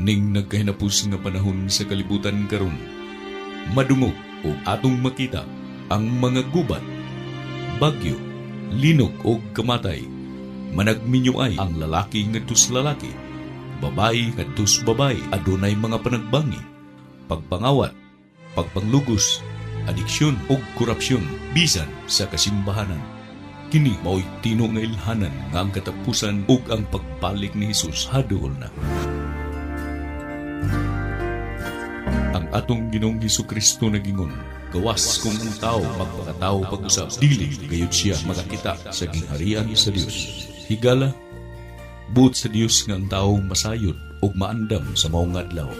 Kining nagkahinapos nga panahon sa kalibutan karon, madungog o atong makita ang mga gubat, bagyo, linog o kamatay. Managminyo ay ang lalaki ngadto sa lalaki, babae ngadto sa babae, adunay mga panagbangi, pagpangawat, pagpanglugos, adiksyon ug korupsyon bisan sa kasimbahanan. Kini mao'y tino nga ilhanan nga ang katapusan ug ang pagbalik ni Hesus haduol na. Ang atong Ginoong Hesukristo nagingon, gawas kung ang tao magpakatao pag-usab, dili gayud siya makakita sa gingharian sa Dios. Higala, buot sa Dios nga ang tao masayod ug maandam sa maong adlaw.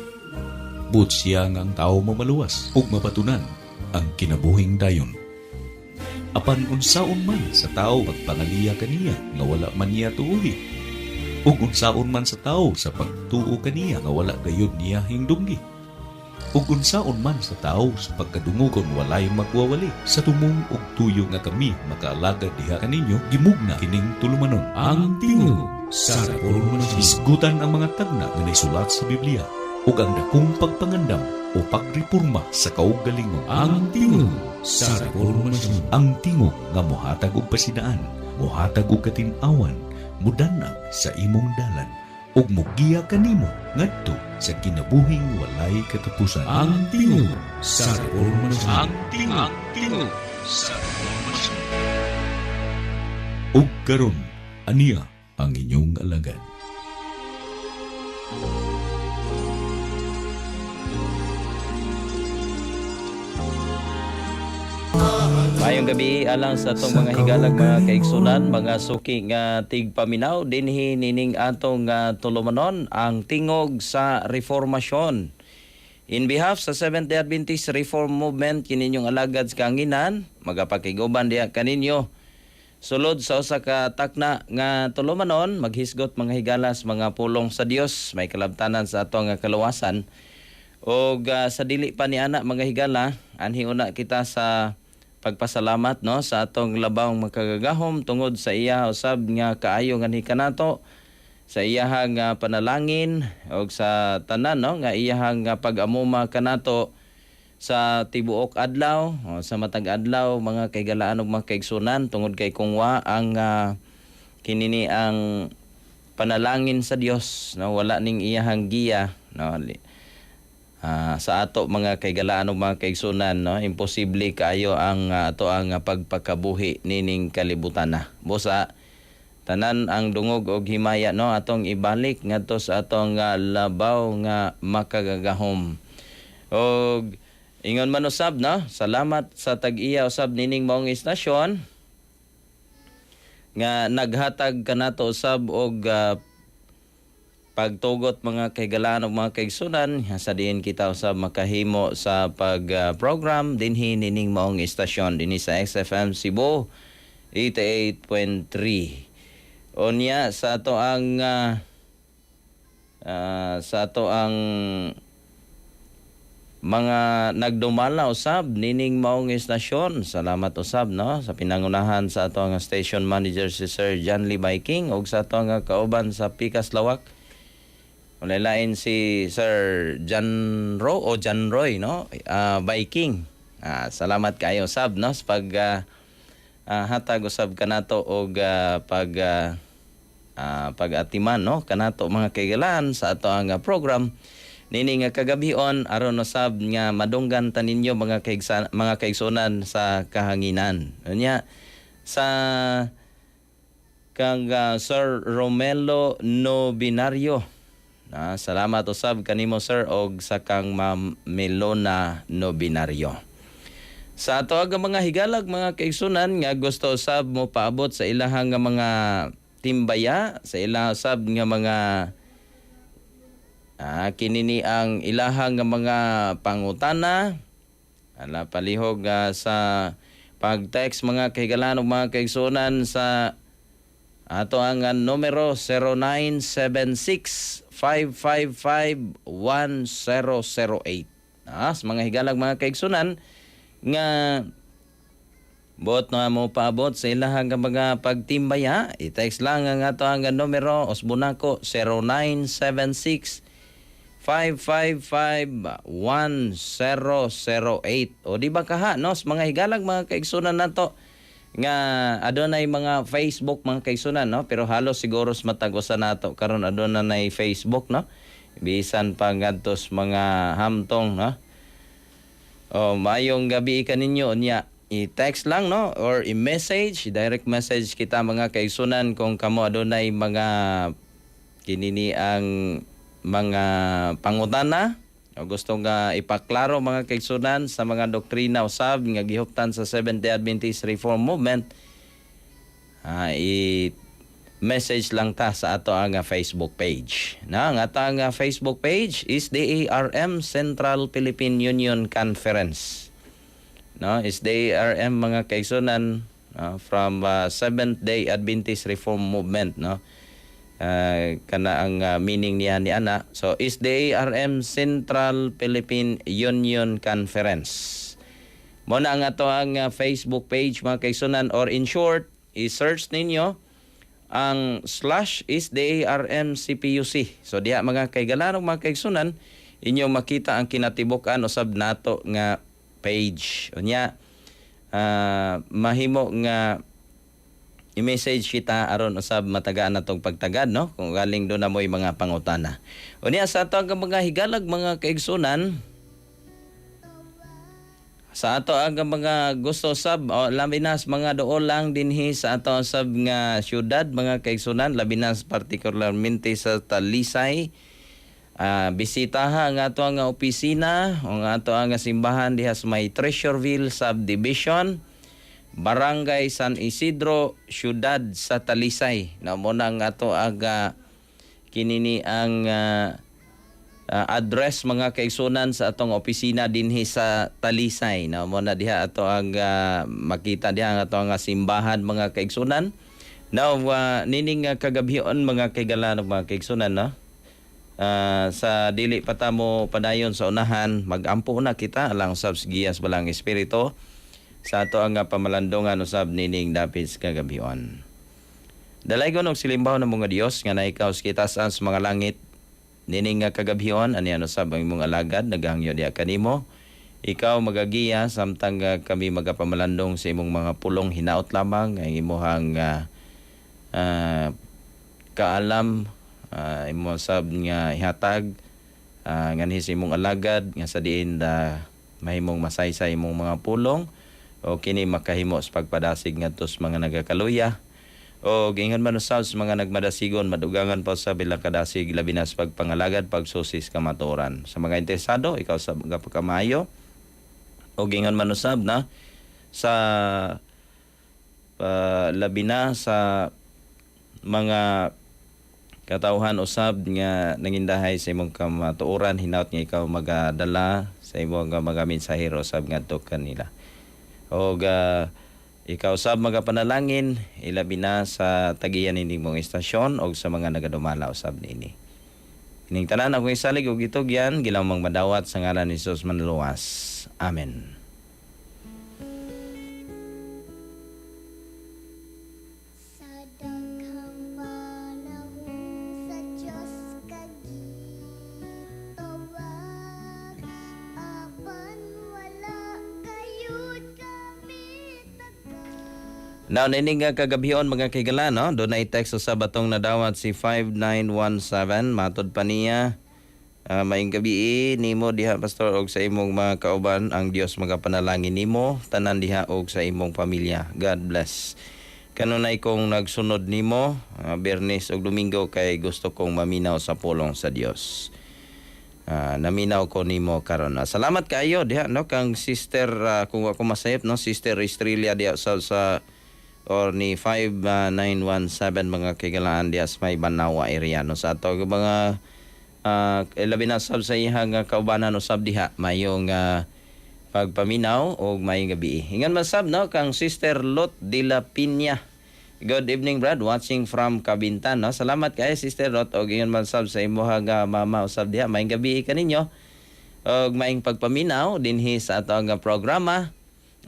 Buot siya nga ang tao mamaluwas ug mapatunan ang kinabuhing dayon. Apan unsaon man sa tao pagpangaliya kaniya nga wala man niya tuuhi, ug unsaon man sa tao sa pagtuo kaniya nga wala gayud niya hingdunggi, ug unsaon man sa tao sa pagkadungog kon walay magwawali. Sa tumong og tuyo nga kami makaalagad diha kaninyo, gimugna kining tulumanon, Ang Tingog sa Reformasyon. Hisgutan ang mga tagna nga naisulat sa Biblia ug ang dakong pagpangandam o pagreporma sa kaugalingon. Ang Tingog sa Reformasyon. Ang tingog nga mohatag og pasidaan, mohatag og katin-awan, mudanag sa imong dalan ug mogiya kanimo ngadto sa kinabuhing walay katapusan. Ang Tingog sa Reformasyon. Ang Tingog, Tingog sa Reformasyon. Ug karon, aniya ang inyong alagad. Maayong gabi alang sa atong mga higalag, mga kaigsunan, mga suki nga tigpaminaw dinhi nining atong tulumanon, Ang Tingog sa Reformasyon. In behalf sa Seventh-day Adventist Reform Movement, kininyong alagad sa kahanginan, magapakiguban diha kaninyo. Sulod sa usa ka takna nga tulumanon, maghisgot, mga higalas, mga pulong sa Dios, may kalabtanan sa atong nga kaluwasan. Og sa dili pa ni ana, mga higala, anhi una kita sa pagpasalamat, no, sa atong Labawng Makagagahom tungod sa iya usab nga kaayo nganhi kanato, sa iyahang panalangin og sa tanan, no, nga iyahang pag-amuma kanato sa tibuok adlaw o sa matag adlaw, mga kaigalaan ug mga kaigsunan, tungod kay kung wa ang kinini ang panalangin sa Dios, no, wala ning iyahang giya, no, sa ato, mga kaigalaan ug mga kaigsunan, no, imposible kaayo ang ato ang pagpakabuhi nining kalibutan na. Busa tanan ang dungog og himaya, no, atong ibalik ngadto sa atong Labaw nga Makagagahom. Og ingon man usab, no, salamat sa tag-iya usab nining maong istasyon nga naghatag kanato usab og pagtugot, mga kaigalaan ug mga kaigsunan, sa diin kita usab makahimo sa pag program dinhi nining maong istasyon dinhi sa XFM Cebu 88.3. Unya sa ato ang mga nagdumala usab nining maong istasyon. Salamat usab, no, sa pinangunahan sa ato ang station manager, si Sir John Lee Viking, ug sa ato ang kauban sa Pikas Lawak. Walay lain si Sir John Ro o John Roy, no, Viking. Salamat kaayo usab, no, sa pag hatag usab kanato og pag-atiman, no, kanato, mga kaigalaan, sa ato ang program nini nga kagabion aron usab nga madunggan ta ninyo, mga kaigsunan sa kahanginan. Unya sa kang Sir Romelo Nobinario. Salamat usab kanimo, sir, og sa kang Ma'am Melona Nobinario. Sa ato ang mga higalag, mga kaigsunan, nga gusto usab mo paabot sa ilahang nga mga timbaya, sa ilahang usab nga mga kinini ang ilahang nga mga pangutana, ala palihog sa pag-text, mga kahigalaan ug mga kaigsunan, sa ato ang numero 0976 555 1008. Sa mga higalag, mga kaigsunan, nga buot na mo paabot sa ilahang nga mga pagtimbaya, i-text lang ang ato ang numero, usbon nako, 0976 555 555-1008. O di ba kaha, no? Sa mga higalag, mga kaigsunan nato nga adunay mga Facebook, mga kaigsunan, no? Pero halos siguro sa matag usa nato karon aduna nay Facebook, no? Bisan pa ngadto sa mga hamtong, no? O maayong gabi kaninyo. Unya i-text lang, no, or i-message, direct message kita, mga kaigsunan, kung kamo adunay mga kinini ang mga pangutana o gusto nga ipaklaro, mga kaigsunan, sa mga doktrina usab nga gihuptan sa Seventh-day Adventist Reform Movement. I message lang ta sa ato ang Facebook page. Na ang ato ang Facebook page is DARM Central Philippine Union Conference. No, is DARM, mga kaigsunan, no, from Seventh Day Adventist Reform Movement, no. Kana ang meaning niya ni ana. So is DARM Central Philippine Union Conference. Mo na ang ato ang Facebook page, mga kaigsunan, or in short, i-search ninyo ang /SDARMCPUC. So diha, mga kaigalanong mga kaigsunan, inyong makita ang kinatibuk-an usab nato nga page. Unya mahimo nga i-message kita aron usab matagaan natong pagtagad, no, kung galing do na mo'y mga pangutana. Unya sa ato ang mga higalag, mga kaigsunan, sa ato ang mga gusto sab o labi na sa mga duol lang dinhi sa ato sab nga syudad, mga kaigsunan, labi na partikularmente sa Talisay, bisitaha ang ato ang opisina o ang ato ang simbahan diha sa may Treasureville Subdivision, Barangay San Isidro, syudad sa Talisay. Na mo na ang ato ang kinini ang address, mga kaigsunan, sa atong opisina dinhi sa Talisay. Na mo na diha ato ang makita diha ang ato ang simbahan, mga kaigsunan. Now nining kagabhion, mga kaigalan, mga kaigsunan, no? Sa dili pa ta mo padayon sa unahan, magampo na kita alang usab sa giya sa Balaang Espiritu sa ato ang pamalandungan usab nining dapit sa kagabhion. Dalaygon og silimbaw ng mga Dios nga naikaw sa kitasan sa mga langit, nining nga kagabhion ani ano sab ang imong alagad nagahangyo diha kanimo. Ikaw magagiya samtang kami magapamalandong sa imong mga pulong. Hinaot lamang ang imuhang kaalam, imo sab nga ihatag nganhi sa imong alagad nga sa diin da mahimong masaysay imong mga pulong o kini makahimo sa pagpadasig ngadto sa mga nagakaluya o giingon man usab sa mga nagmadasigon, madugangan pa sa bilang kadasig, labi na sa pagpangalagad, pagsusis kamatuoran. Sa mga interesado, ikaw sa mga pagkamayo o giingon man usab na sa labi na sa mga katawhan usab nga nangindahay sa imong kamatuoran, hinaut nga ikaw magadala sa imong mga mensahero usab ngadto kanila og ikaw sab magapanalangin, ilabi na sa tagiyan nining mong istasyon og sa mga nagadumala usab niini. Ining tanan akong isalig og gitugyan gilamang madawat sa ngalan ni Jesus manluwas. Amen. Sa daghang panahon sa Diyos kagitawag, apan wala gayud kami tagad. Now, nining nga kagabhion, mga kaigala, no? Doon text sa batong nadawat si 5917. Matod pa niya, maayong gabi nimo diha, pastor, og sa imong mga kauban. Ang Dios magapanalangin nimo tanan diha og sa imong pamilya. God bless. Kanunay kong nagsunod nimo Biyernes ug Domingo kay gusto kong maminaw sa pulong sa Dios. Naminaw ko nimo karon. Salamat kaayo diha, no, kang sister, kung ako masayop, no, Sister Estrella diha sa or ni 5917, mga kaigalaan, diha sa may Banawa area, no, sa ato mga labi na sab sa iyang kaubanan usab diha, mayong pagpaminaw og maayong gabi. Ingon man sab, no, kang Sister Lot de la Piña. Good evening, Brad, watching from Cabintan, no. Salamat kay Sister Lot og ingon man sab sa imuha nga mama usab diha. Maayong gabi kaninyo og maayong pagpaminaw dinhi sa ato nga programa,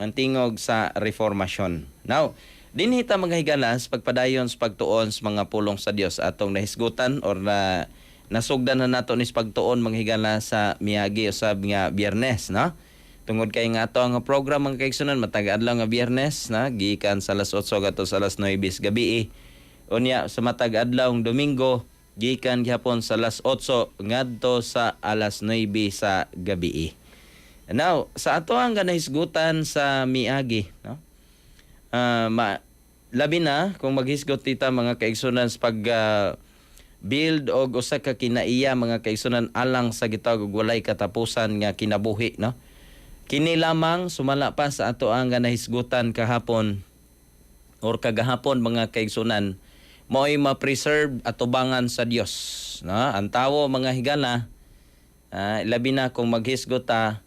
Ang Tingog sa Reformasyon. Now, dinhi ta, mga higalas, pagpadayon sa pagtuon sa mga pulong sa Dios atong nahisgutan or na Nasugdan na nato nis pagtuon, mga higala, sa miagi usab nga Biyernes, no? Tungod kay nga ato ang program, mga kaigsunan, matag adlaw nga Biyernes na gikan sa alas 8 ngadto sa alas 9 sa gabi. Unya sa matag adlaw Domingo gikan gihapon sa alas 8 ngadto sa alas 9 sa gabi. Now, sa ato ang nahisgutan sa miagi, no? Labi na kung maghisgot tita, mga kaigsunan, sa pag build og usa ka kinaiya, mga kaigsunan, alang sa gitawag og walay katapusan nga kinabuhi, no? Kini lamang sumala pa sa ato ang nahisgutan kahapon or kagahapon, mga kaigsunan, mo'y ma-preserve atubangan sa Dios, no? Ang tawo, mga higala, labi na kung maghisgot ta,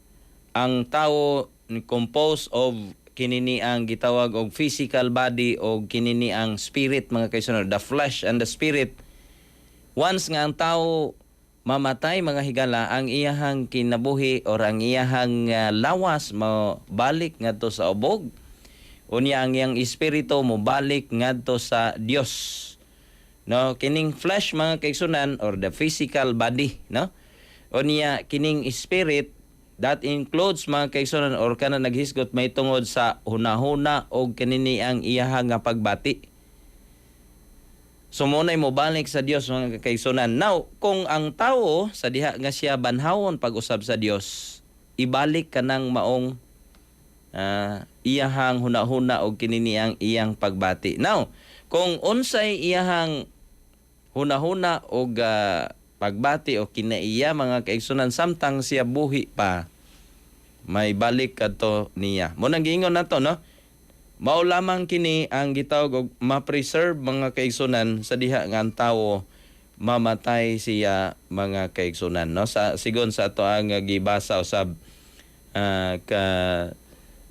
ang tawo composed of kinini ang gitawag og physical body o kinini ang spirit, mga kaigsunan, the flesh and the spirit. Once nga ang tao mamatay, mga higala, ang iyahang kinabuhi or ang iyahang lawas mo balik ngadto sa ubog, unya ang iyang espiritu mo balik ngadto sa Dios, no? Kining flesh, mga kaigsunan, or the physical body, no? Unya kining spirit, that includes, mga kaigsunan, or kana naghisgot may tungod sa hunahuna og kinini ang iyahang nga pagbati. So muna'y mobalik sa Dios, mga kaigsunan. Now, kung ang tao sa diha nga siya banhawon pag-usab sa Dios, ibalik kanang maong iyahang hunahuna og kinini ang iyang pagbati. Now, kung unsay iyahang hunahuna og pagbati o kinaiya, mga kaigsunan, samtang siya buhi pa, may balik kadto niya. Mo nang giingon nato, no? Mao lamang kini ang gitawag og ma-preserve, mga kaigsunan, sa diha nga ang tawo mamatay siya, mga kaigsunan, no? Sa sigon sa ato ang gibasa usab ka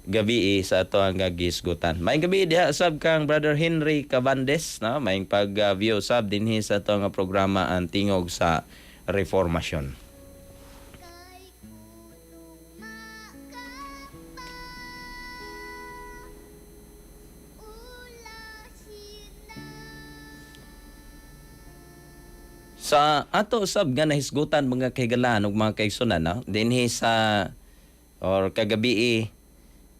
gabi sa ato ang gisgutan. Maayong gabi diha sab kang Brother Henry Cabandes, no? Maayong pag-view sab dinhi sa ato nga programa, Ang Tingog sa Reformasyon. Kay kunong makapa ulasin na. Sa ato sab nga nahisgutan, mga kahigalaan ug mga kaigsunan, no? Dinhi sa or kagabi,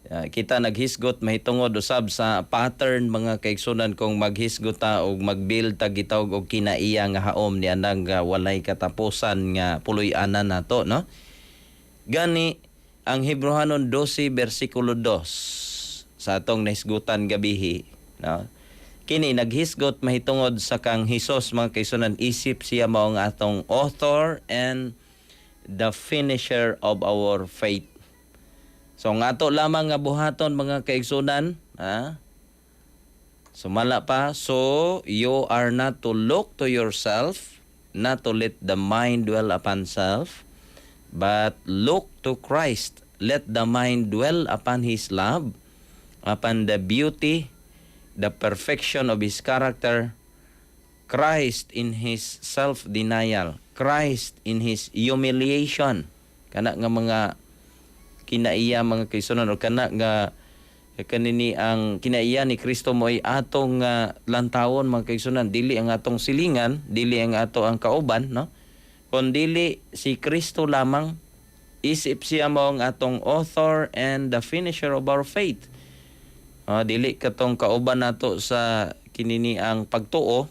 kita naghisgot mahitungod usab sa pattern, mga kaigsunan, kung maghisgot ta og mag-build ta gitawag og kinaiya nga haom ni anang walay katapusan nga puloy-anan nato, no? Gani ang Hebreohanon 12 bersikulo 2 sa atong nahisgutan gabihi, no? Kini naghisgot mahitungod sa kang Hesus, mga kaigsunan, isip siya mao ang atong author and the finisher of our faith. So ang ato lamang nga buhaton, mga kaigsunan, ha? Sumala pa, so you are not to look to yourself, not to let the mind dwell upon self, but look to Christ. Let the mind dwell upon His love, upon the beauty, the perfection of His character, Christ in His self-denial, Christ in His humiliation. Kana nga mga kinaiya, mga kaigsunan, o kana nga kanini ang kinaiya ni Kristo mo'y atong lantawon, mga kaigsunan, dili ang atong silingan, dili ang ato ang kauban, no, kun dili si Kristo lamang, isip siya mo ang atong author and the finisher of our faith. Dili katong kauban nato sa kinini ang pagtuo,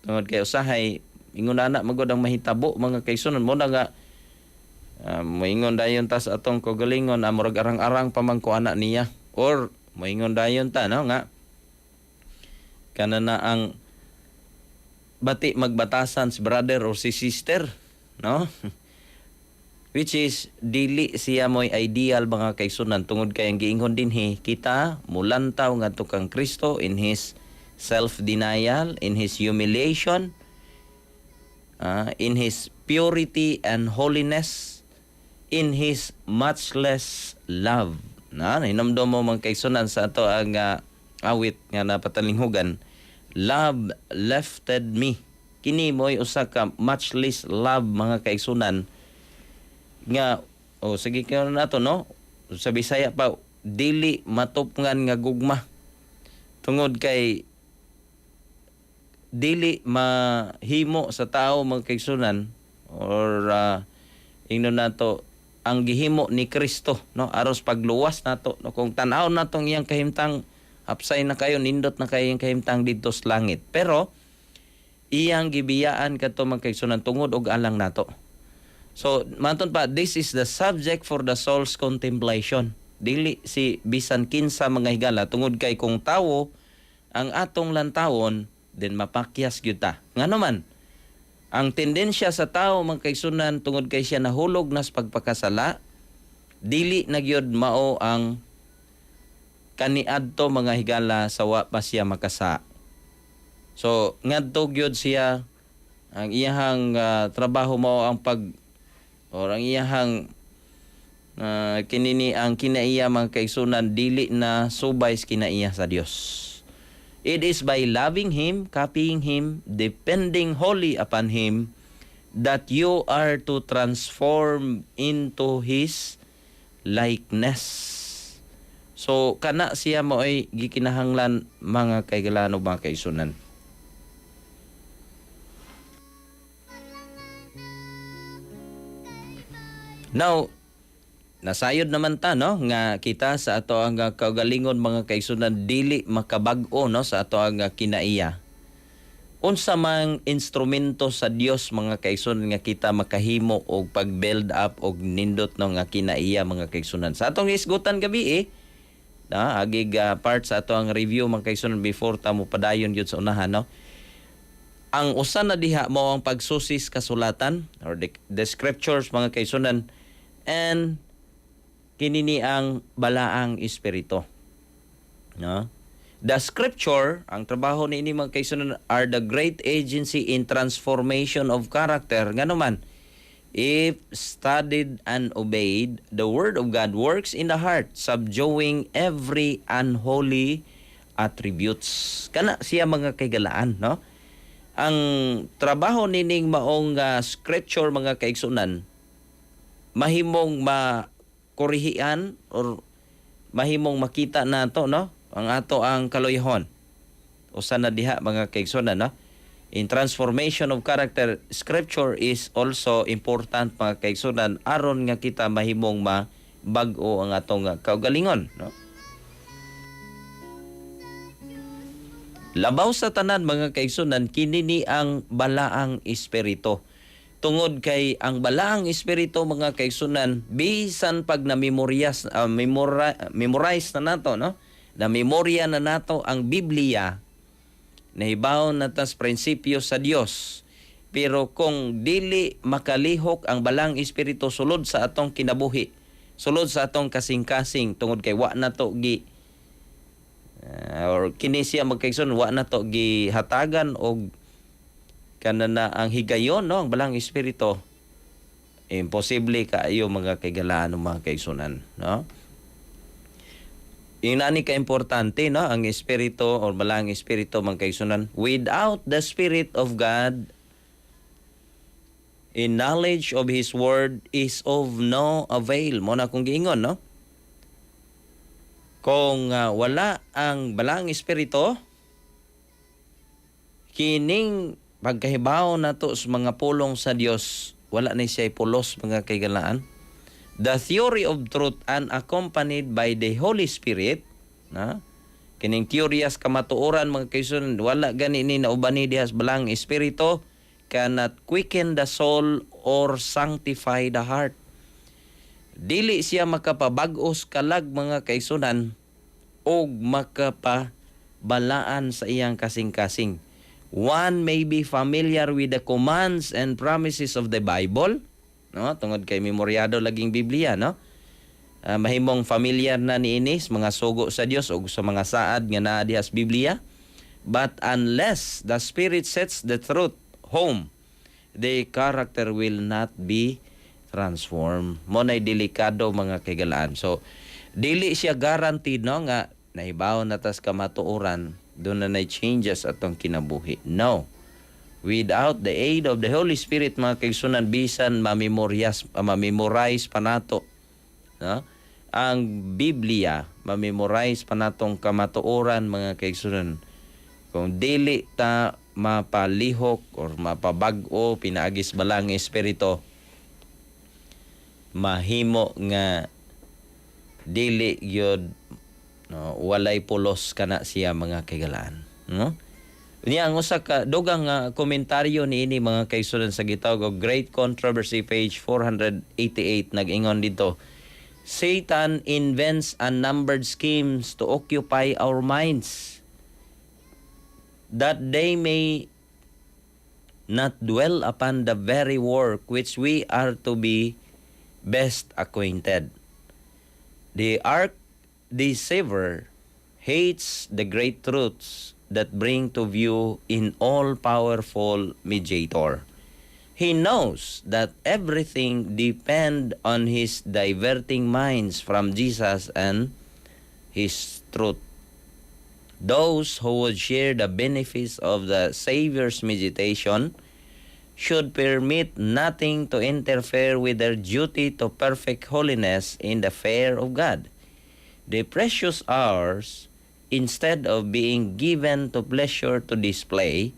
tungod kay usahay ingon ana magod ang mahitabo, mga kaigsunan. Mo na nga moingon dayon ta sa atong kaugalingon, murag arang-arang pa man ko ana niya, or moingon dayon ta, no, nga kana na ang bati magbatasan si brother or si sister, no? Which is dili siya mo'y ideal, mga kaigsunan, tungod kay ang giingon dinhi, kita mulantaw ngadto kang Kristo in His self-denial, in His humiliation, in His purity and holiness, in His matchless love. Na hinumdum mo, mga kaigsunan, sa ato ang awit nga napatalinghugan, "Love Lifted Me." Kini mo'y usa ka matchless love, mga kaigsunan, nga o sige kayo nato, no, sa Bisaya pa, dili matupngan nga gugma, tungod kay Dili mahimo sa tao, mga kaigsunan, or ingnon nato ang gihimo ni Kristo, no, aros pagluwas nato, no? Kung tan-aw natong iyang kahimtang, hapsay na kayo, nindot na kayo iyang kahimtang didto sa langit, pero iyang gibiyaan kadto, mga kaigsunan, tungod og alang nato. So maton pa, this is the subject for the soul's contemplation, dili si bisan kinsa, mga higala, tungod kay kung tawo ang atong lantawon, then mapakyas gyud ta. Ngano man, ang tendensya sa tao, mga kaigsunan, tungod kay siya nahulog nas pagpakasala, dili na gyud mao ang kaniadto, mga higala, sa wa pa siya makasa. So ngadto gyud siya, ang iyahang trabaho mao ang pag or ang iyahang kinini ang kinaiya, mga kaigsunan, dili na subay sa kinaiya sa Dios. It is by loving Him, copying Him, depending wholly upon Him, that you are to transform into His likeness. So, kana siya mao'y gikinahanglan, mga kahigalaan, mga kaigsunan. Now, nasayod naman ta, no, nga kita sa ato ang kaugalingon, mga kaigsunan, dili makabag-o, no, sa ato ang kinaiya. Unsa mang instrumento sa Dios, mga kaigsunan, nga kita makahimo og pag-build up og nindot, no, nga kinaiya, mga kaigsunan? Sa atong isgutan gabi eh, na agig part sa ato ang review, mga kaigsunan, before ta mo padayon gyud sa unahan, no. Ang usa na diha mao ang pagsusis kasulatan or the scriptures, mga kaigsunan, and kinini ang Balaang Espiritu. No? The scripture, ang trabaho niini, mga kaigsunan, are the great agency in transformation of character. Ngano man, if studied and obeyed, the word of God works in the heart, subduing every unholy attributes. Kana siya, mga kahigalaan, no? Ang trabaho nining maong scripture, mga kaigsunan, mahimong makorihian or mahimong makita nato, no, ang ato ang kaluyahon. Usa na diha, mga kaigsunan, no, in transformation of character, scripture is also important, mga kaigsunan, aron nga kita mahimong mabag-o ang atong kaugalingon, no. Labaw sa tanan, mga kaigsunan, kini ni ang Balaang Espiritu. Tungod kay ang Balaang Espiritu, mga kaigsunan, bisan pag na-memoryas, memorize na nato, no? Na memorya na nato ang Biblia, nahibaw na tas prinsipyo sa Dios. Pero kung dili makalihok ang Balaang Espiritu sulod sa atong kinabuhi, sulod sa atong kasing-kasing, tungod kay wa na to gi or kini siya, mga kaigsoon, wa na to gihatagan og kana na ang higayon, no, ang Balaang Espiritu, imposible kaayo, mga kahigalaan, mga kaigsunan, no. Inani ka importante, no, ang espiritu or Balaang Espiritu, mga kaigsunan. Without the Spirit of God, in knowledge of His word is of no avail. Mo na kung giingon, no, kung wala ang Balaang Espiritu, kining pagkahibaw nato sa mga pulong sa Dios, wala na siya pulos, mga kahigalaan. The theory of truth unaccompanied by the Holy Spirit, na kining teoryas kamatuoran, mga kaigsunan, wala gani ni naubani diha sa Balaang Espiritu, cannot quicken the soul or sanctify the heart. Dili siya makapabag-os kalag, mga kaigsunan, og makapabalaan sa iyang kasing-kasing. One may be familiar with the commands and promises of the Bible, no? Tungod kay memoryado laging Biblia, no? Mahimong familiar na niini sa mga sugo sa Dios o sa mga saad nga naa diha sa Biblia. But unless the Spirit sets the truth home, the character will not be transformed. Mo na'y delikado, mga kahigalaan. So, dili siya guaranteed, no, nga nahibaw na tas kamatuoran, duna na changes atong kinabuhi. No. Without the aid of the Holy Spirit, mga kaigsunan, bisan mamemorize pa nato, no, ang Biblia, mamemorize pa natong kamatuoran, mga kaigsunan, kung dili ta mapalihok or mapabag-o pinaagis Balaang Espiritu, mahimo nga dili gyud, no, walay pulos kana siya, mga kaigalaan, no? Niya ang usa ka dugang nga komentaryo niini, mga kaigsuonan, sa gitawag og Great Controversy, page 488, nag-ingon dito, "Satan invents unnumbered schemes to occupy our minds that they may not dwell upon the very work which we are to be best acquainted. The arch deceiver hates the great truths that bring to view an all-powerful mediator. He knows that everything depend on his diverting minds from Jesus and his truth. Those who would share the benefits of the Savior's mediation should permit nothing to interfere with their duty to perfect holiness in the fear of God. The precious hours, instead of being given to pleasure to display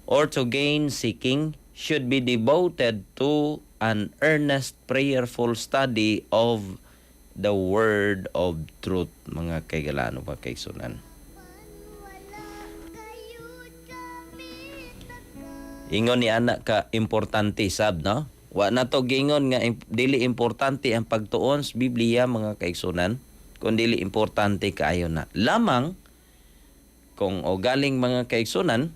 or to gain seeking, should be devoted to an earnest prayerful study of the word of truth," mga kaigalaan, mga kaigsuonan. Wala kayod kami. Ingon ni ana ka importante sab, no? Wa na to giingon nga dili importante ang pagtuon sa Biblia, mga kaigsunan, kun dili importante kaayo na. Lamang kung o galing, mga kaigsunan,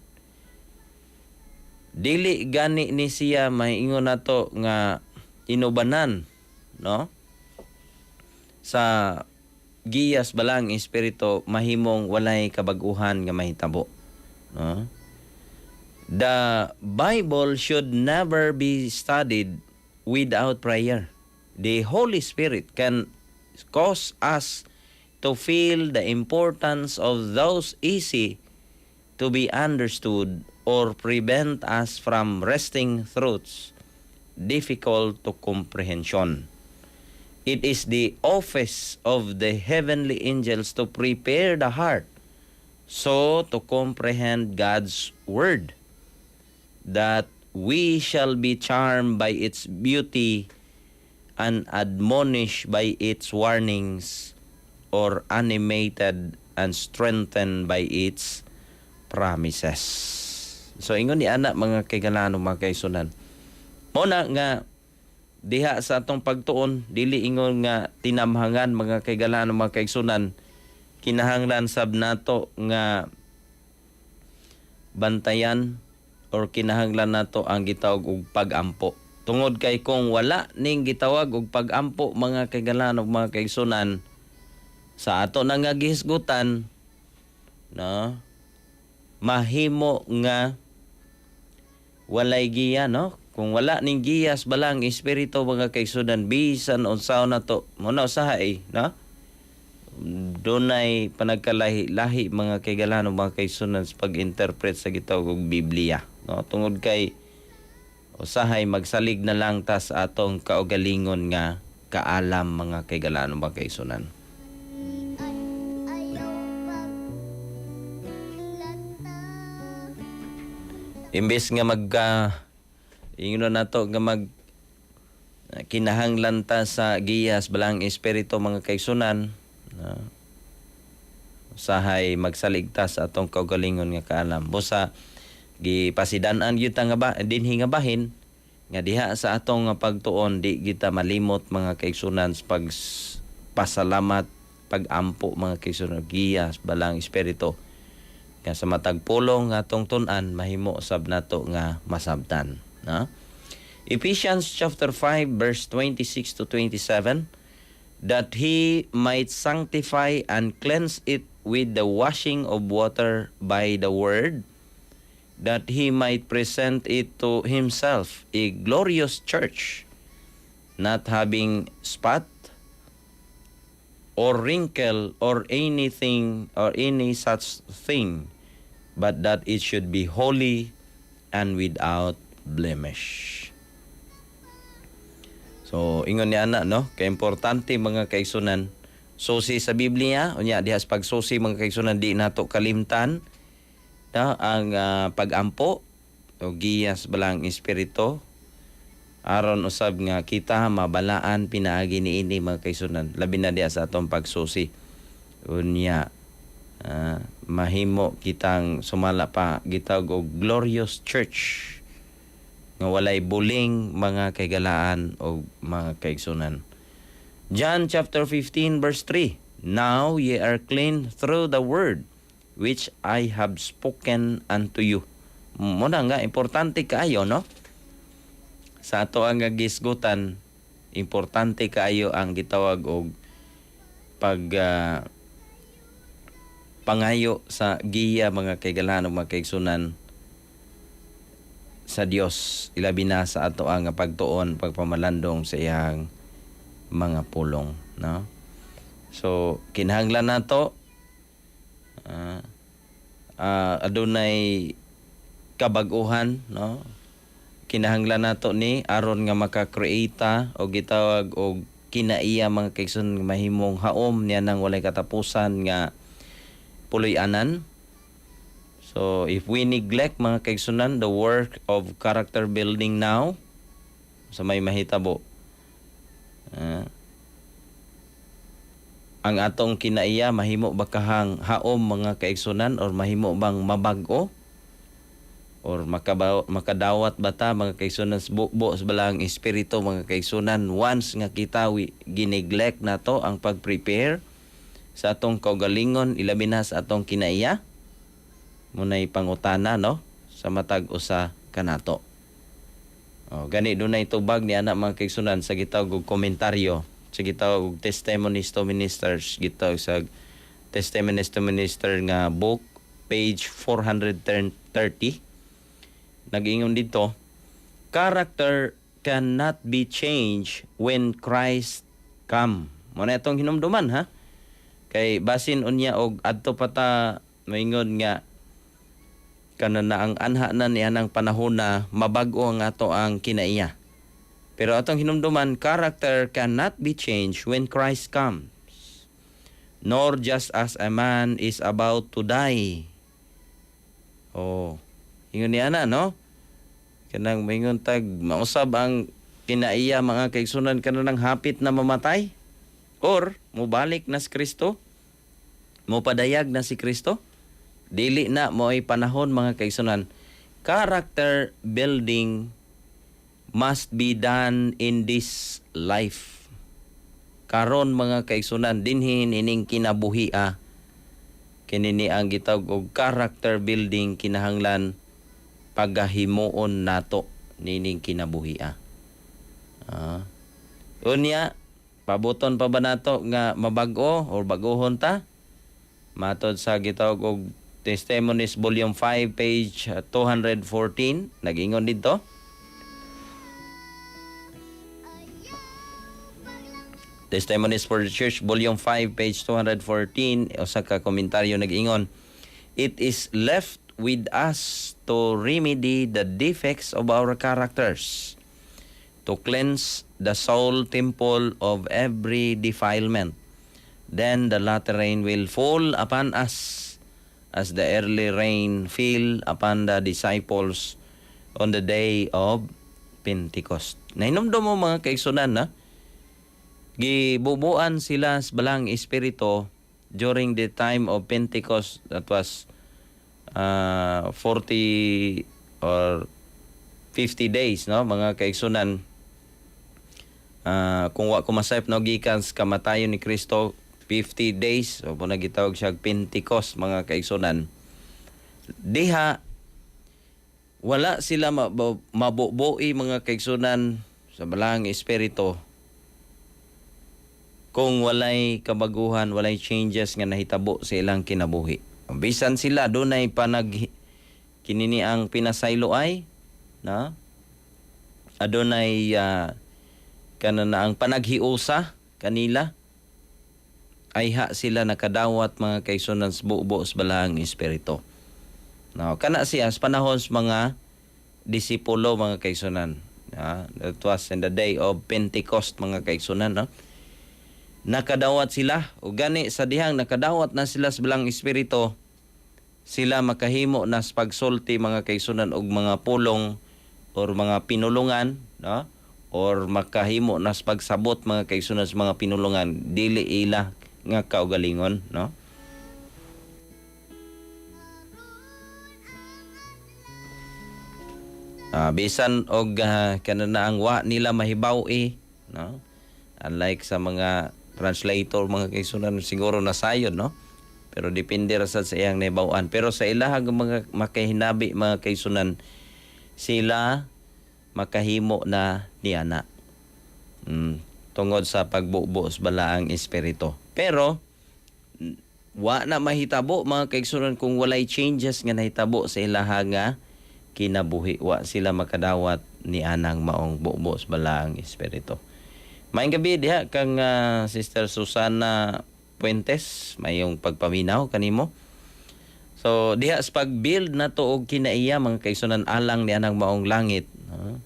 dili gani ni siya maingon nato nga inubanan, no, sa giyas Balaang Espiritu, mahimong walay kabaguhan nga mahitabo, no? The Bible should never be studied without prayer. The Holy Spirit can cause us to feel the importance of those easy to be understood or prevent us from wresting truths difficult to comprehension. It is the office of the heavenly angels to prepare the heart so to comprehend God's word that we shall be charmed by its beauty and admonished by its warnings or animated and strengthened by its promises." So ingon ni ana, mga kaigalano, mga kaigsuonan. Mo na nga diha sa atong pagtuon, dili ingon nga tinamhangan, mga kaigalano, mga kaigsuonan, kinahanglan sab nato nga bantayan or kinahanglan nato ang gitawag og pag-ampo. Tungod kay kung wala ning gitawag og pag-ampo, mga kaigalaan, mga kaigsuonan, sa ato na nga gihisgutan, no, mahimo nga walay giya, no? Kung wala ning giyas Balaang Espiritu, mga kaigsuonan, bisan unsaon na to mo na usahay, no, dunay panagkalahi-lahi, mga kaigalaan, mga kaigsuonan, sa pag-interpret sa gitawag og Biblia, no, tungod kay usahay magsalig na lang ta sa atong kaugalingon nga kaalam, mga kaigalaan, mga kaigsuonan. Ay ayaw paglata. Imbes nga magka ingnon nato nga mag kinahanglan ta sa giyas Balaang Espiritu, mga kaigsuonan, no? Usahay magsalig ta sa atong kaugalingon nga kaalam. Busa gipasidan-an gyud ta nga ba dinhi nga bahin nga diha sa atong nga pagtuon, di kita malimot, mga kaigsuonan, sa pag pasalamat, pagampo, mga kaigsuonan, giyas Balaang Espiritu nga sa matag pulong nga atong tun-an mahimo sab nato nga masabtan, no? Ephesians chapter 5 verse 26 to 27, "That he might sanctify and cleanse it with the washing of water by the word, that he might present it to himself a glorious church, not having spot or wrinkle or anything or any such thing, but that it should be holy and without blemish." So, ingon ni ana, no, kay importante, mga kaigsuonan, susi sa Biblia. Unya diha sa pagsusi, mga kaigsuonan, di nato kalimtan. no, ang pag-ampo o giya sa Balaang Espiritu aron usab nga kita mabalaan pinaagi niini, mga kaigsuonan, labi na diha sa atong pagsusi. Unya mahimo kitang sumala pa gitawag og glorious church nga walay buling, mga kahigalaan o mga kaigsuonan. John chapter 15 verse 3: "Now ye are clean through the word which I have spoken unto you." Muna nga importante kaayo, no? Sa ato ang gisgutan, importante kaayo ang gitawag og pag pangayo sa giya, mga kahigalaan ug mga kaigsuonan, sa Dios, ilabi na sa ato ang pagtuon, pagpamalandong sa iyang mga pulong, no? So kinahanglan nato adunay kabag-uhan, no? Kinahanglan nato ni aron nga maka-create og gitawag og kinaiya, mga kaigsoon, mahimong haom niya nang walay katapusan nga puloy-anan. So if we neglect, mga kaigsunan, the work of character building now, sa may mahitabo? Ang atong kinaiya, mahimo ba kahang haom, mga kaigsunan, or mahimo bang mabag-o or makadawat ba ta, mga kaigsunan, sa bubo sa Balaang Espiritu, mga kaigsunan, once nga kita gineglect nato ang pag-prepare sa atong kaugalingon, ilabi na sa atong kinaiya? Munay pangutana, no, sa matag usa kanato. Oh, gani dunay tubag ni ana, mga kaigsunan, sa gitawag og komentaryo sa gitawag og Testimonies to Ministers, gitawag sa Testimonies to Minister nga book, page 430. Nag-ingon dito, "Character cannot be changed when Christ come." Mo na itong hinumduman, ha, kay basin unya og adto pa ta maingon nga kana na ang anha na niya ng panahon na mabag-o ang ato ang kinaiya. Pero atong hinumduman, character cannot be changed when Christ comes, nor just as a man is about to die. Oh, ingon niya na, no? Kanang maingon tag mausab ang kinaiya, mga kaigsunan, kanang hapit na mamatay or mubalik na si Kristo, mopadayag na si Kristo, dili na mo'y panahon, mga kaigsunan. Character building must be done in this life. Karon, mga kaigsunan, dinhi ining kinabuhi, kini ni ang gitawag og character building, kinahanglan pagahimuon nato nining kinabuhi. Unya, pabuton pa ba nato nga mabag-o or baguhon ta? Matod sa gitawag og Testimonies Volume 5 page 214, nag-ingon dito. Testimonies for the Church Volume 5 page 214, usa ka komentaryo nag-ingon, "It is left with us to remedy the defects of our characters, to cleanse the soul temple of every defilement. Then the latter rain will fall upon us as the early rain fell upon the disciples on the day of Pentecost." Nahinumdum mo, mga kaigsunan, na gibubuan sila sa Balaang Espiritu during the time of Pentecost. That was 40 or 50 days, no, mga kaigsunan? Kung wa ko masayop, no, gikan sa kamatayon ni Kristo, 50 days. So mo gitawag siya Pentecost, mga kaigsunan. Diha wala sila mabubui, mga kaigsunan, sa Balaang Espiritu kung walay kabaguhan, walay changes nga nahitabo sa ilang kinabuhi. Bisan sila dunay panag kinini ang pinasaylo ay, na adunay kana na ang panaghiusa kanila, ay ha sila nakadawat, mga kaigsunan, sa bubo sa Balaang Espiritu. Now, kana siya sa panahon sa mga disipulo, mga kaigsunan. That was in the day of Pentecost, mga kaigsunan, no? Nakadawat sila o gani sa dihang nakadawat na sila sa Balaang Espiritu. Sila makahimo na sa pagsulti, mga kaigsunan, og mga pulong or mga pinulungan, no, or makahimo na sa pagsabot, mga kaigsunan, sa mga pinulungan dili ila nga kaugalingon, no? Bisan og kanana ang wa nila mahibaw-i, no, unlike sa mga translator, mga kaigsunan, siguro nasayon, no, pero depende ra sad sa iyang nahibaw-an. Pero sa ilahang mga makahinabi, mga kaigsunan, sila makahimo na niana tungod sa pagbubo sa Balaang Espiritu. Pero wa na mahitabo, mga kaigsunan, kung walay changes nga nahitabo sa ilaha nga kinabuhi. Wa sila makadawat ni anang maong bubo sa Balaang Espiritu. Maayong gabi diha kang Sister Susana Puentes, mayong pagpaminaw kanimo. So diha sa pag-build na to og kinaiya, mga kaigsunan, alang ni anang maong langit, no?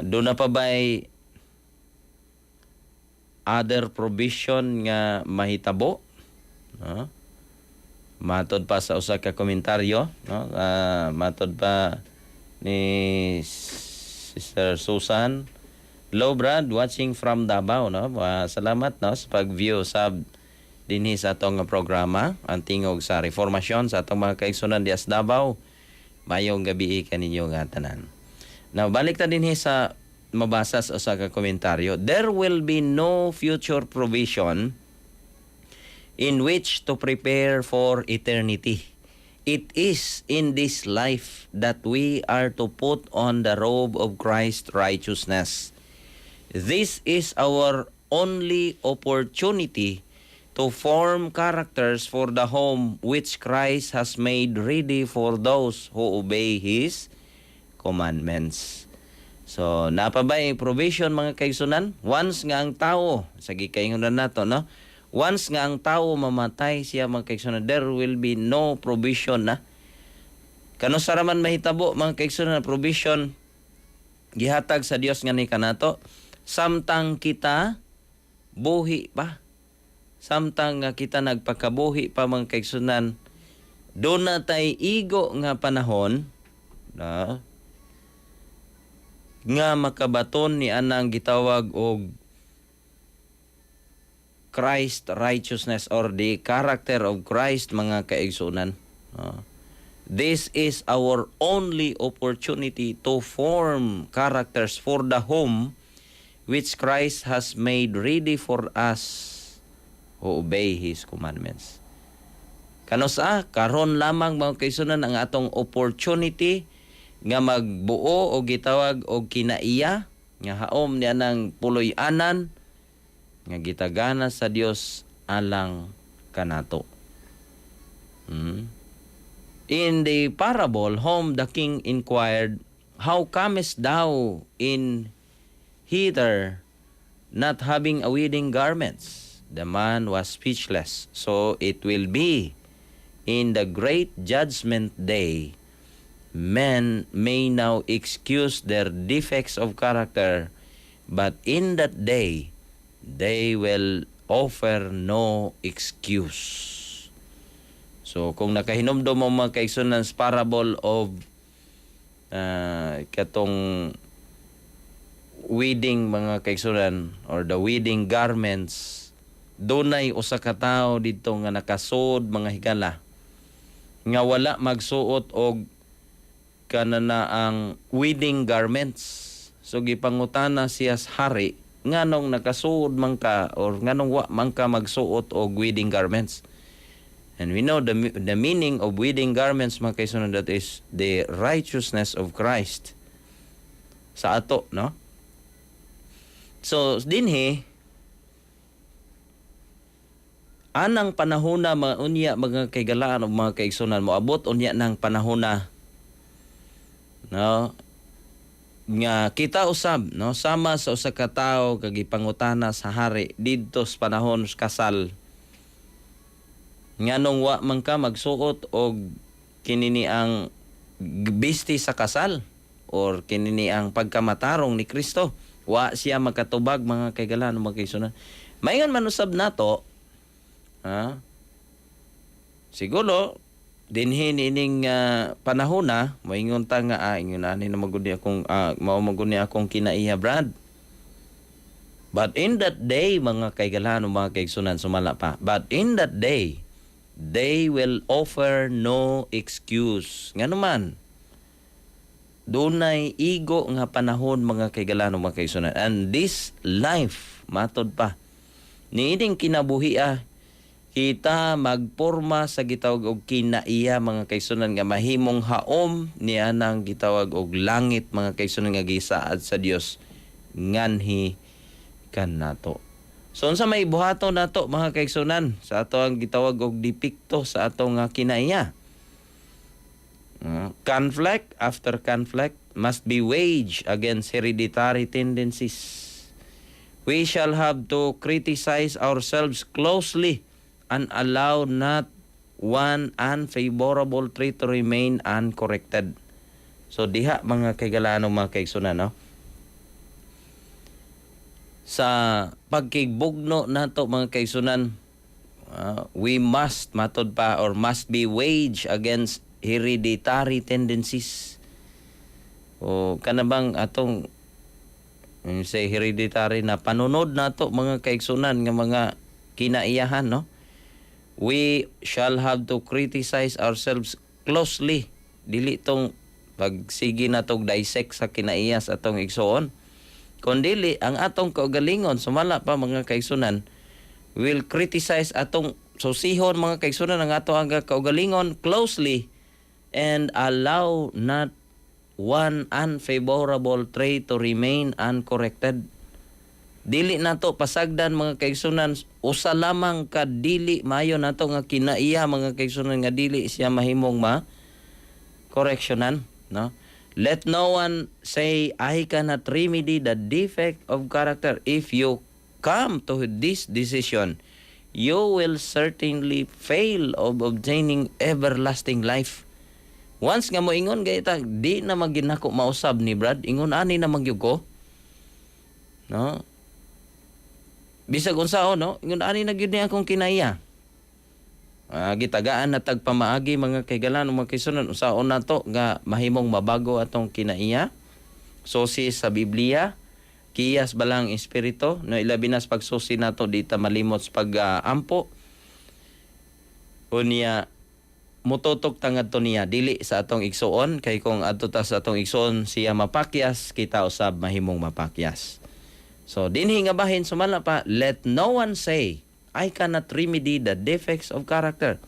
Doon na pa ba'y other provision nga mahitabo, no? Matod pa sa usa ka komentaryo, no, matod pa ni Sister Susan: "Hello Brad, watching from Davao," no? Salamat, no, sa pag-view sab dinhi sa atong programa, Ang Tingog sa Reformasyon. Sa atong mga kaigsunan diha sa Davao, mayong gabi kaninyo nga tanan. Now, balik ta dinhi sa mabasa sa usa ka komentaryo. There will be no future provision in which to prepare for eternity. It is in this life that we are to put on the robe of Christ's righteousness. This is our only opportunity to form characters for the home which Christ has made ready for those who obey His commandments. So, napabay provision, mga kaigsunan? Once nga ang tao, sa gikaingonan nato, no? Once nga ang tao mamatay siya, mga kaigsunan, there will be no provision na. Kano sa raman mahitabo, mga kaigsunan, provision gihatag sa Dios nga ni kanato samtang kita buhi pa? Samtang nga kita nagpakabuhi pa, mga kaigsunan, doon na tay igo nga panahon na nga makabaton ni anang gitawag og Christ righteousness or the character of Christ, mga kaigsunan. This is our only opportunity to form characters for the home which Christ has made ready for us who obey His commandments. Kanusa, karon lamang, mga kaigsunan, ang atong opportunity nga magbuo o gitawag og kinaiya nga haom niya ng puloy-anan nga gitagana sa Dios alang kanato. In the parable, whom the king inquired, "How comest thou in hither, not having a wedding garments?" The man was speechless. So it will be in the great judgment day. Men may now excuse their defects of character, but in that day, they will offer no excuse. So kung nakahinumdom mo, mga kaigsunan, sa parable of katong wedding, mga kaigsunan, or the wedding garments, dunay usa ka tawo didto nga nakasud, mga higala, nga wala magsuot og kanana ang wedding garments. So gipangutana siya sa hari, nganong nakasuod man ka or nganong wa man ka magsuot og wedding garments? And we know the meaning of wedding garments, mga kaigsunan, that is the righteousness of Christ sa ato, no? So dinhi anang panahona mga unya, mga kaigalaan o mga kaigsunan, moabot unya ng panahona, no, nga kita usab, no, sama sa usa ka tawo kag gipangutana sa hari didto sa panahon sa kasal, nganong wa man ka magsuot og kinini ang bisti sa kasal or kinini ang pagkamatarong ni Kristo? Wa siya makatubag, mga kaigalaan, mga kaigsunan. Maingon man usab nato, ha, siguro Dinhi ining panahon na moingon ta nga ingon ani na magud ni akong mao magud ni akong kinaiya, Brad. But in that day, mga kaigalahan o mga kaigsunan, sumala pa, but in that day they will offer no excuse. Ngano man dunay igo nga panahon, mga kaigalahan o mga kaigsunan. And this life, matod pa, niining kinabuhi kita magporma sa gitawag og kinaiya, mga kaigsunan, nga mahimong haom niya nang gitawag og langit, mga kaigsunan, nga gisaad sa Dios nganhi kanato. So unsa may buhaton nato, mga kaigsunan, sa ato ang gitawag og depekto sa atong nga kinaiya? Conflict after conflict must be waged against hereditary tendencies. We shall have to criticize ourselves closely and allow not one unfavorable trait to remain uncorrected. So diha, mga kaigalano, mga kaigsunan, no? Sa pagkigbugno nato, mga kaigsunan, we must, matod pa, or must be waged against hereditary tendencies. O kanabang atong say hereditary na panunod nato, mga kaigsunan, nga mga kinaiyahan, no? We shall have to criticize ourselves closely. Dili tong pagsige natog dissect sa kinaiya sa atong igsoon, kun dili ang atong kaugalingon, sumala pa, mga kaigsunan, will criticize atong susihon, mga kaigsunan, ang ato ang kaugalingon closely and allow not one unfavorable trait to remain uncorrected. Dili nato pasagdan, mga kaigsunan, usa lamang ka dili maayo nato nga kinaiya, mga kaigsunan, nga dili siya mahimong ma correctionan, no? Let no one say, "I cannot remedy the defect of character." If you come to this decision, you will certainly fail of obtaining everlasting life. Once nga moingon gayta, "Di na maginako mausab ni Brad, ingon ani na magyud ko," no? Bisag unsaon, no, ingon ani na gyud ni akong kinaiya. Gitagaan na tag pamaagi, mga kaigalan, mga kaigsunan, unsaon nato nga mahimong mabago atong kinaiya. Susi sa Biblia, kiyas balang espiritu, no? Ilabi na sa pagsusi nato, di ta malimot sa pag-ampo. Unya mututok ta ngadto niya, dili sa atong igsuon, kay kung adto ta sa atong igsuon siya mapakyas, kita usab mahimong mapakyas. So dinhi nga bahin, sumala pa, let no one say, "I cannot remedy the defects of character."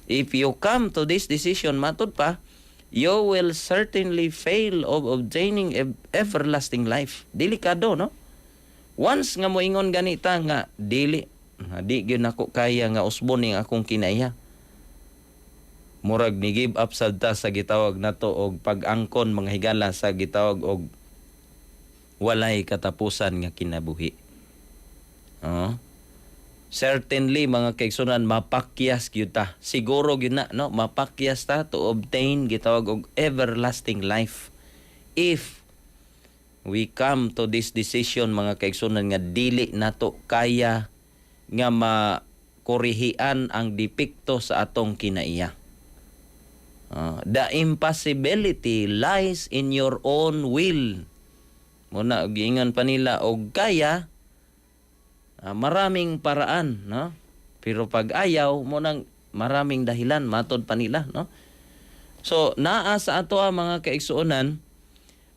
If you come to this decision, matud pa, you will certainly fail of obtaining everlasting life. Delikado, no? Once nga moingon ganita nga dili, di gyud nako kaya nga usbon ning akong kinaiya, murag ni give up sad ta sa gitawag nato og pag-angkon, mga higala, sa gitawag og walay katapusan nga kinabuhi. Oh. Certainly, mga kaigsunan, mapakyas gyud ta. Siguro gyud na, no, mapakyas ta to obtain gitawag og everlasting life. If we come to this decision, mga kaigsunan, nga dili nato kaya nga makorihian ang depekto sa atong kinaiya. The impossibility lies in your own will. Muna giingon pa nila og kaya maraming paraan, no? Pero pag ayaw mo nang maraming dahilan, matod pa nila, no? So naa sa ato ang mga kaigsuonan,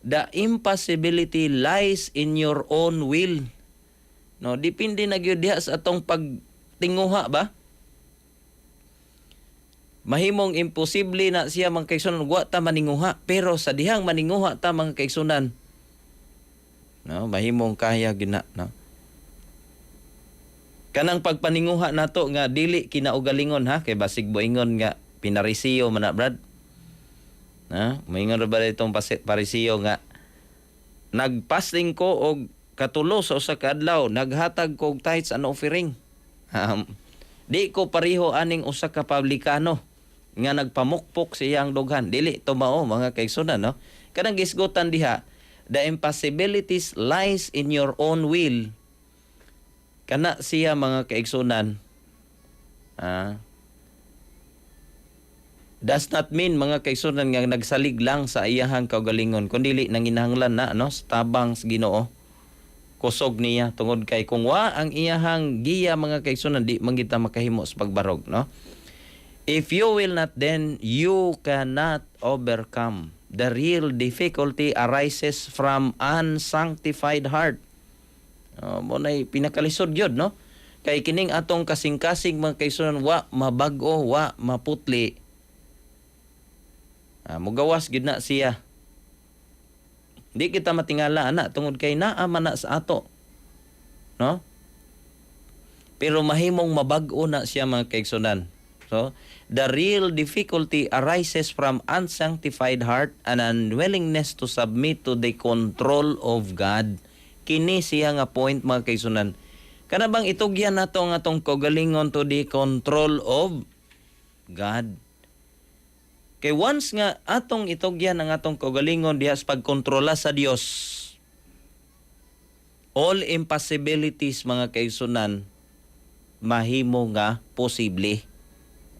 the impossibility lies in your own will. No, depende na gyud diha sa atong pagtinguha ba? Mahimong imposible na siya, mga kaigsunan, wa ta maninguha, pero sa dihang maninguha ta, mga kaigsunan, no, mahimong kaya gyud na, no? Kanang pagpaninguha nato nga dili kinaugalingon ha, kay basig boingon nga pinarisiyo man na, Brad. Na, moingon ra ba itong parisiyo nga nagfasting ko og katulo sa usa ka adlaw, naghatag ko og tithes and offering. Di ko pareho aning usa ka publikano nga nagpamukpok sa iyang dughan. Dili to mao, mga kaigsunan, no? Kanang gisgutan diha, the impossibilities lies in your own will. Kana siya, mga kaigsunan. Does not mean, mga kaigsunan, nga nagsalig lang sa iyahang kaugalingon, kundi nanginahanglan na, no, sa tabang sa Ginoo, kusog niya, tungod kay kung wa ang iyahang giya, mga kaigsunan, di man kita makahimo sa pagbarog, no? If you will not, then you cannot overcome. The real difficulty arises from unsanctified heart. Oh, mao nay pinakalisod gyud, no, kay kining atong kasing-kasing, mga kaigsunan, wa mabag-o, wa maputli. Ah, mugawas gyud na siya. Di kita matingala ana tungod kay naa man na sa ato. No? Pero mahimong mabag-o na siya, mga kaigsunan. So, the real difficulty arises from unsanctified heart and unwillingness to submit to the control of God. Kini siya nga point, mga kaigsunan. Kana bang itugyan nato ang atong kaugalingon to the control of God. Kay once nga atong itugyan ang atong kaugalingon diha sa pagkontrola sa Dios, all impossibilities, mga kaigsunan, mahimo nga posible.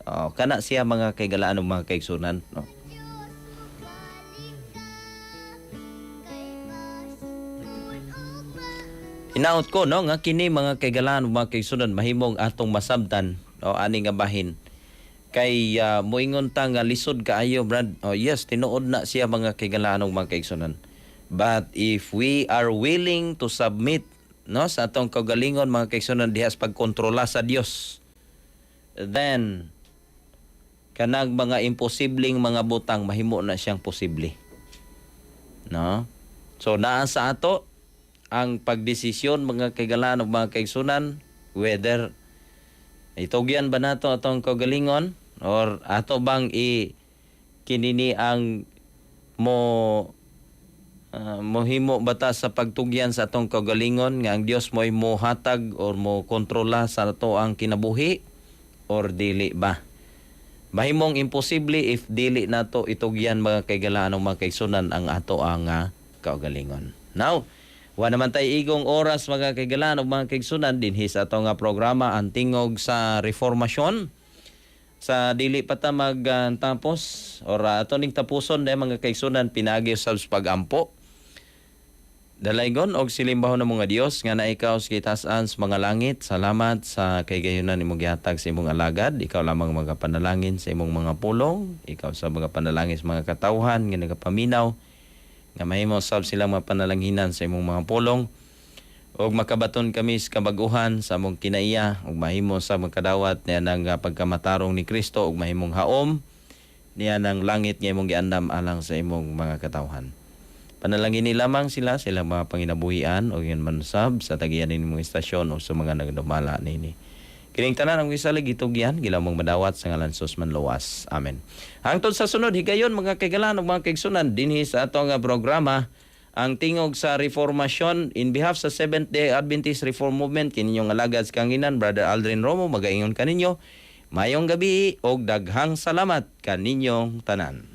Oh, kana siya, mga kaigalaan ug mga kaigsunan, no? Diyos, balik ka kay pasugdon og Hinaot ko, no, nga kini, mga kaigalaan ug mga kaigsunan, mahimong atong masabtan, no, ani nga bahin. Kay moingon ta nga lisod kaayo, brad. Oh yes, tinuod na siya, mga kaigalaan ug mga kaigsunan. But if we are willing to submit, no, sa atong kaugalingon, mga kaigsunan, diha sa pagkontrola sa Dios, then kanang mga imposibleng mga butang mahimo na siyang posible. No? So naa sa ato ang pagdesisyon, mga kaigalaan ug mga kaigsunan, whether itugyan ba nato atong kaugalingon or ato bang i kinini ang mo mohimo bata sa pagtugyan sa atong kaugalingon nga ang Dios mo'y mohatag or mo kontrola sa ato ang kinabuhi or dili ba. Mahimong imposible if dili nato itugyan, mga kaigalaan ug mga kaigsunan, ang ato ang kaugalingon. Now, wa naman tay igong oras, mga kaigalaan ug mga kaigsunan, dinhi sa ato nga programa, Ang Tingog sa Reformasyon. Sa dili pa ta magtapos or ato ning tapuson dahil, mga kaigsunan, pinagi usab sa pagampo. Dalaygon og silimbahon ng mga Dios nga naikaw sa kitasan sa mga langit. Salamat sa kaygayunan imong gihatag sa imong alagad. Ikaw lamang mga panalangin sa imong mga pulong. Ikaw sa mga panalangin sa mga katawhan nga nagapaminaw nga mahimo sab silang mga panalanginan sa imong mga pulong ug makabaton kami sa kabaguhan sa among kinaiya ug mahimo sa makadawat niya ng pagkamatarong ni Kristo ug mahimong haom niya ng langit nga imong giandam alang sa imong mga katawhan. Panalangin ni lamang sila sa ilang mga panginabuhian o yun mansab sa tagiyan nimong istasyon o sa mga nagdumala nini. Kining tanan ang gisalig itugyan gilamong madawat sa ngalan Sus manluwas. Amen. Hangtod sa sunod higayon, mga kaigalan ug mga kaigsunan, dinhi sa atong programa, Ang Tingog sa Reformasyon, in behalf sa Seventh Day Adventist Reform Movement, kininyong alagad sa kanginan, Brother Aldrin Romo, magaingon kaninyo mayong gabi og daghang salamat kaninyong tanan.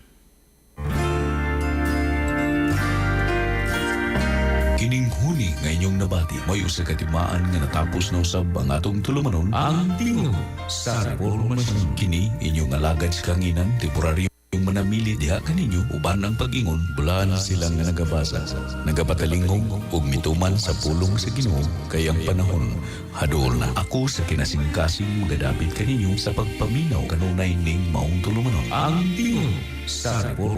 Kining huni nga inyong nabati may usa ka timaan nga natapos na usab ang atong tulumanon, Ang Tingog sa Reformasyon. Kini inyong alagad sa kanginan, temporaryong manamili diha kaninyo uban ang pag-ingon bulan sila nga nagabasa, nagapatalingog ug mituman sa pulong sa Ginoo, kay ang panahon haduol na. Ako sa kinasingkasing magadapit kaninyo sa pagpaminaw kanunay ning maong tulumanon, Ang Tingog sa Reformasyon.